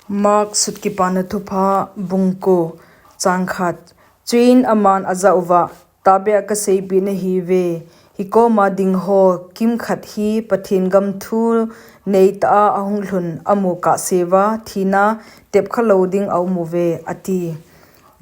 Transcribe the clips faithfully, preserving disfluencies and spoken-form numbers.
Mark Sut Kipana Thupha, bung ko, chang khat. Chuin aman ajah uva, Tahbeh a kaseipeh nahiuve, hikoma dingho kimkhat hi Pathen gam thu neitah a ahung lhun amu kahseuva thina tepkha lou ding aum uve, ati.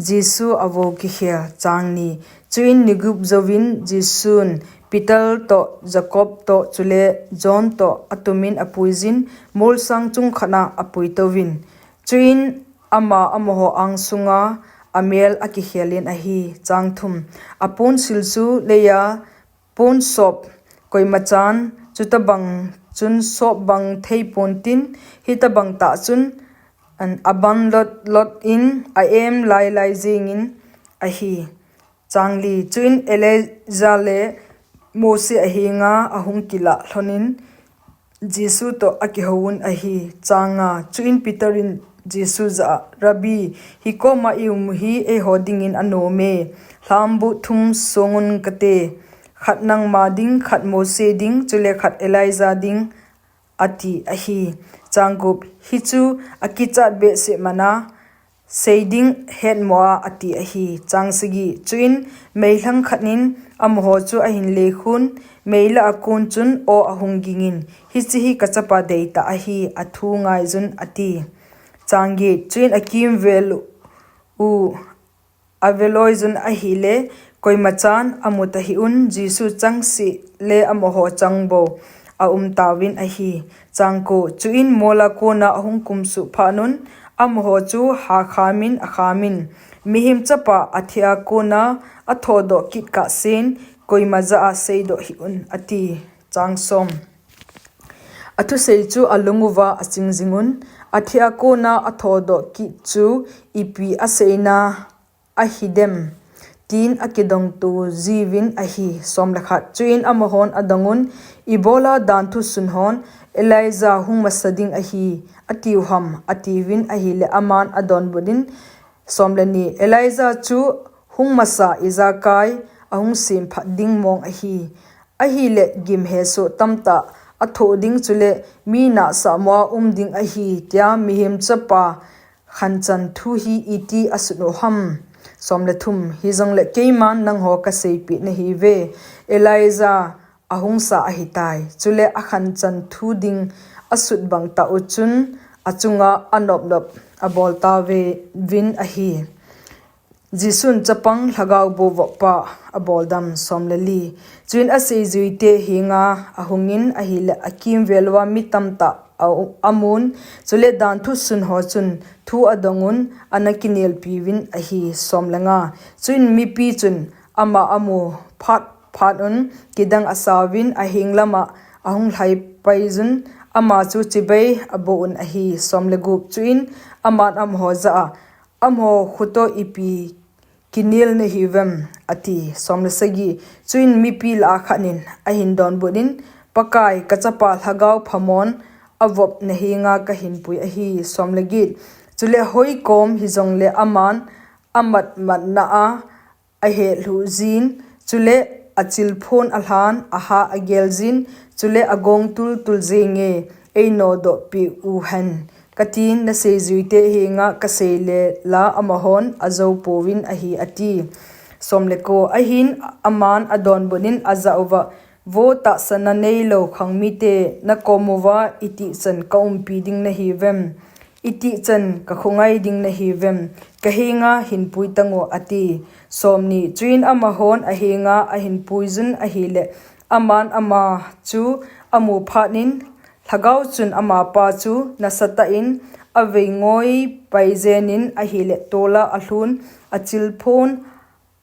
Jesu avo kikhel. Chang ni. Chuin nigup jouvin Jesun Peter toh, Jacob toh, chule John toh atumin apuiyin, molsang chung khat a apuitouvin. Chuin ama amaho angsunga amel akikhelin ahi. Chang thum. Aponsil chu leiya ponsop koimachan chutobang chun sop bang theipontin, hitobang tah chun an aban lot lot in a-em lailai jengin ahi. Chang li. Chuin Elijah le Mose ahenga ahung kilah lhonin Jesu toh akihouvun ahi. Chang nga. Chuin Peter in Jesu jah a, Rabbi, hikoma i-um u hi eiho dingin anome. Lhambuh thum songun kate, khat nangma ding, khat Mose ding, chule khat Elijah ding, ati ahi. Chang gup. Hichu akichat behseh mana, seiding hetmo a, ati ahi. Chang sagi. Chuin meilhang khat in amaho chu ahin lekhun, meilah a kon chun aw ahung gingin, Hiche hi kachapa deitah ahi, athu ngaiyun, ati. Chang get. Chuin akimvel u aveloiyun ahile, koimachan amu tahih un, Jesu changseh le amaho changbou aum tauvin ahi. Chang ko. Chuin mola kona ahung kumsuh phatnun, amaho chu hakhamin akhamin, Mihem Chapa athia kona athodoh kit kahsen, koima jah a seidoh hih un, ati. Chang som. Athusei chu alunguva aching jingun, Athia kona athodoh kit chu ipi aseina ahidem, tin akidongto jiuvin ahi. Som le khat. Chuin amahon adongun, Ibola danthu sunhon, Elijah hung masa ding ahi, atiuham, atiuvin ahile aman adonbutnin, Som le ni. Elijah chu hung masa ijakai ahung semphat ding mong ahi. Ahile gim hesoh tamtah athoh ding chule mi nahsahmo a um ding ahi, tia Mihem Chapa khanchan thu hi iti asut uham? Som le thum. Hijongle keiman nangho kaseipeh nahiuve, Elijah ahung sa ahitai. Chule akhanchan thu ding asut bang tah u chun achunga anopnop abol tauvin ahi. Jesun chapang lhagao boh voppa aboldam. Som le li. Chuin aseijuite henga ahungin ahile akimvel uva mi tamtah a, amun, chule danthu sunho chun thu adongun ana kinelpiuvin ahi. Som le nga. Chuin mipi chun ama amu phat phatnun kidang asauvin aheng lama ahung lhaipaiyun ama chu chibai aboh un ahi. Som le gup. Chuin aman amaho jah a, Amaho khutoh ipi kinel nahiuvem? ati. Som le sagi. Chuin mipi lah a khatnin ahin donbutnin, Pakai, kachapa lhagao phamon avop nahenga kahinpui ahi. Som le get. Chule hoikom hijongle aman amatmatna a ahetlhuh jin, chule achilphon alhan, aha agel jin, chule agong tultul jenge, einodohpeh uhen, katin, naseijuite henga kaseile la amahon ajoupouvin ahi, ati. Som le ko. Ahin aman adonbutnin ajah uva, Vo tahsanna neilou khangmite, nakomuva itihchan kaumpi ding nahiuvem? Itihchan kakhongai ding nahiuvem? Kahenga hinpui tango, ati. Som ni. Chuin amahon ahenga ahinpuiyun ahile, aman ama chu amu phatnin, lhagao chun amapa chu nasatah in aveingoi paijenin ahile, tola alhun, achilphon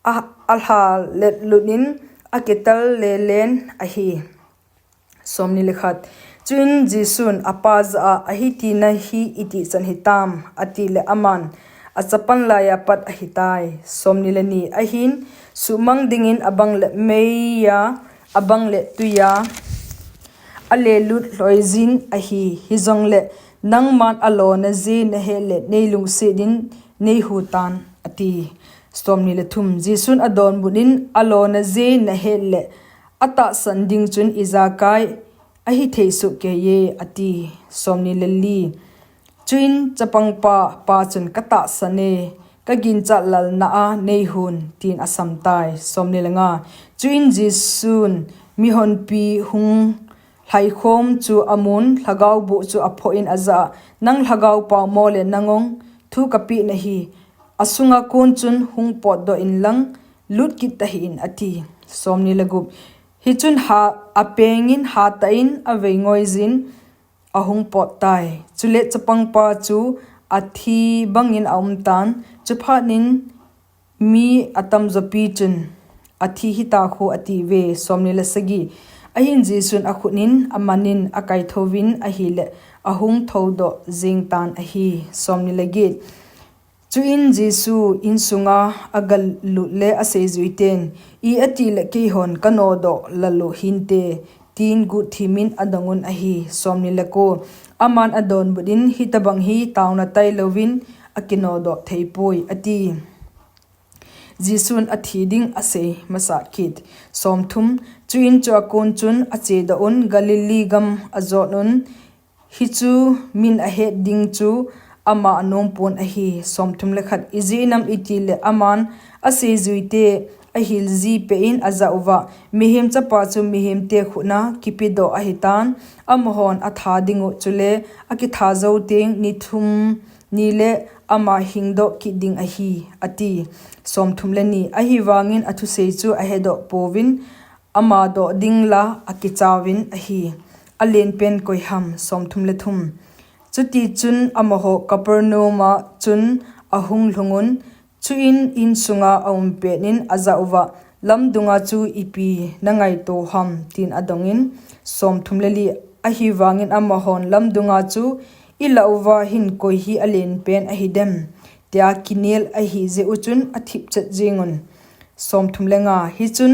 a, alha letlutnin akital lelen ahi. Som ni le khat. Chuin Jesun apa jah a, Ahitina hi itihchan hitam? atile aman, Achapan laiya pat ahitai. Som ni le ni. Ahin suhmang dingin abang le meiya, abang le tuiya alelut lhoijin ahi. Hijongle nangman alona je nahet le neilungsetnin neihutan, ati. Som ni le thum. Jesun adonbutnin, Alona je nahet le atahsan ding chun ijakai ahithei sohkeiye, ati. Som ni le li. Chuin chapangpa pa chun, "Katahsan e, kaginchat lalna a neihun," tin asamtai. Somni le nga. Chuin Jesun mihonpi hung lhaikhom chu amun, lhagao boh chu aphoh in ajah a, "Nang lhagao pao mo le nangong thu kapeh nahi, asunga kon chun hung potdoh inlang, lut kit tahih in," ati. Somni le gup. Hichun ha apengin hatah in avei ngoijin ahung pottai. Chule chapangpa chu athi bangin aumtan, chuphat in mi atamjopi chun, "Athi hita khu," atiuve. Somni le sagi. Ahin Jesun akhut in amanin akaithouvin ahile ahung thoudoh jengtan ahi. Somni le get. Chuin Jesu insunga agalut le aseijuiten, "Iati le keihon kanodoh lal u hinte," tin guhthim in adong un ahi. Somni le ko. Aman adonbut in, "Hitabang hi taona tailouvin akinodoh theipoi," ati. Jesun athi ding asei masah kit. Somthum. Chuin chua kon chun achedoh un, Galilee gam ajot un, hichu min ahet ding chu ama anompon ahi. Somthum le khat. Ijeh inem itile aman aseijuite ahil jipeh in ajah uva, "Mihem Chapa chu mihemte khut a kipedoh ahitan, amahon atha ding u chule akitha jou teng ni thum ni le ama hingdoh kit ding ahi," ati. Somthum le ni. Ahivangin athusei chu ahedoh pouvin, ama doh ding la akichauvin ahi. Alenpen koiham? Somthum le thum. Chutichun amaho Capernaum a chun ahung lhung un, chuin insunga aum pet in ajah uva, "Lamdunga chu ipi nangaito ham?" tin adongin. Somthum le li. Ahivangin amahon lamdunga chu, "Ilah uva hin koi hi alenpen ahidem," tia kinel ahijeh u chun athipchet jeng un. Somthum le nga. Hichun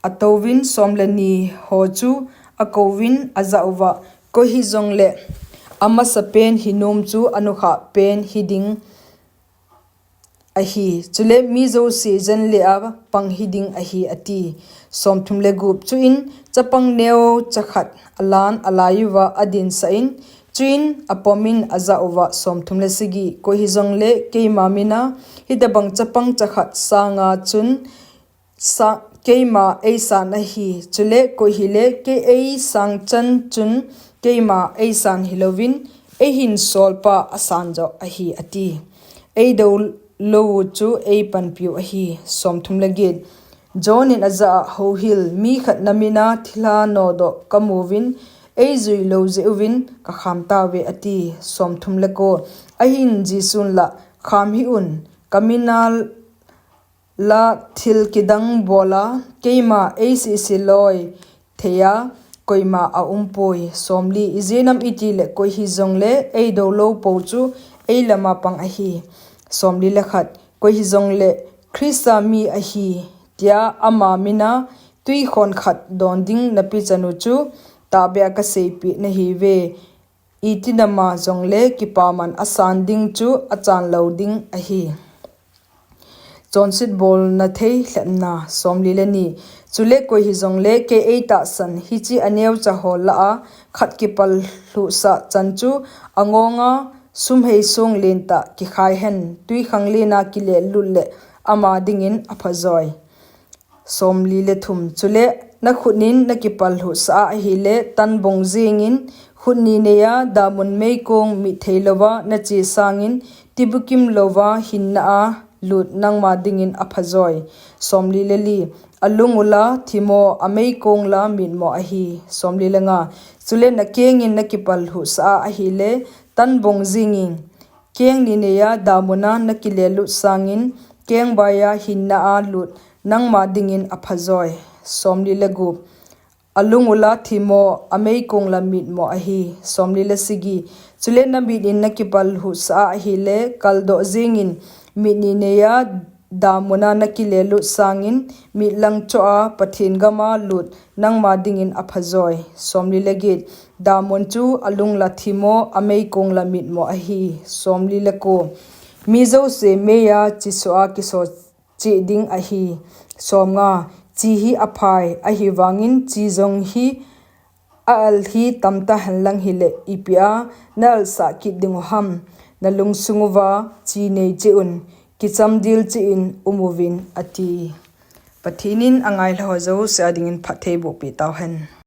atouvin som le ni ho chu akouvin ajah uva, "Koi hijongle amasapen hinom chu anukhah pen hiding ahi, chule mi jouse jen le a pang hiding ahi," ati. Somthum le gup. Chuin chapang neocha khat alan alai uva adinsah in, chuin apomin ajah uva, Somthum le sagi. Koi hijongle keima mina hitabang chapang cha khat sanga chun sa, keima eisan ahi, chule koi hile kei eisang chan chun keima eisan hilouvin, eihin solpa asan joh ahi, ati. Eidou lou u chu eipanpiu ahi. Somthum le get. John in ajah a, "Houhil, mi khat namina thilha nodoh kamuvin, eijui lou jeh uvin kakham tauve," ati. Somthum le ko. Ahin Jesun la, "Kham hih un, kamina la thil kidang bola keima eisihsi loi theiya koima aumpoi." Somli. Ijeh inem itile koi hijongle eidou lou pou chu eilama pang ahi. Somli le khat. Koi hijongle Christa mi ahi tia ama mina twikhon khat don ding napechan u chu tahbeh a kaseipeh nahiuve. Iti nama jongle kipaman asan ding chu achan lou ding ahi. Chonset bolna thei lhepna. Somli le ni. Chule koi hijongle kei eitahsan, hiche aneocha ho lah a khat kipal lhuhsah chan chu angonga sum hei song lentah kikhai hen, twikhanglen a kilelut le ama dingin aphajoi. Somli le thum. Chule nakhut in nakipal lhuhsah a ahile, tanbong jengin, khut ni neiya damun meikong mit thei louva nache sangin, tibukim louva hinna a lut nangma dingin aphajoi. Somli le li. Alung ula thimo, ameikong la mitmo ahi. Somli le nga. Chule nakengin nakipal lhuhsah a ahile, tanbong jengin, keng ni neiya damuna nakilelut sangin, keng baiya hinna a lut nangma dingin aphajoi. Somli le gup. Alung ula thimo, ameikong la mitmo ahi. Somli le sagi. Chule namit in nakipal lhuhsah a ahile, kaldoh jengin, mit ni neiya damuna nakilelut sangin, mit lang choh a Pathen gama lut nangma dingin aphajoi. Somli le get. Damun chu alung la thimo, ameikong la mitmo ahi. Somli le ko. Mi jouse meiya chesoh a kiso cheh ding ahi. Somnga. Che hi aphai, ahivangin che jong hi A-al hi tamtah henlang hileh ipia na-alsah kit dingu ham? Nalungsung uva chi neicheh un, kichamdel cheh in umuvin, ati. Pathen in angailha ho jouse adingin phatthei bohpeh tauhen.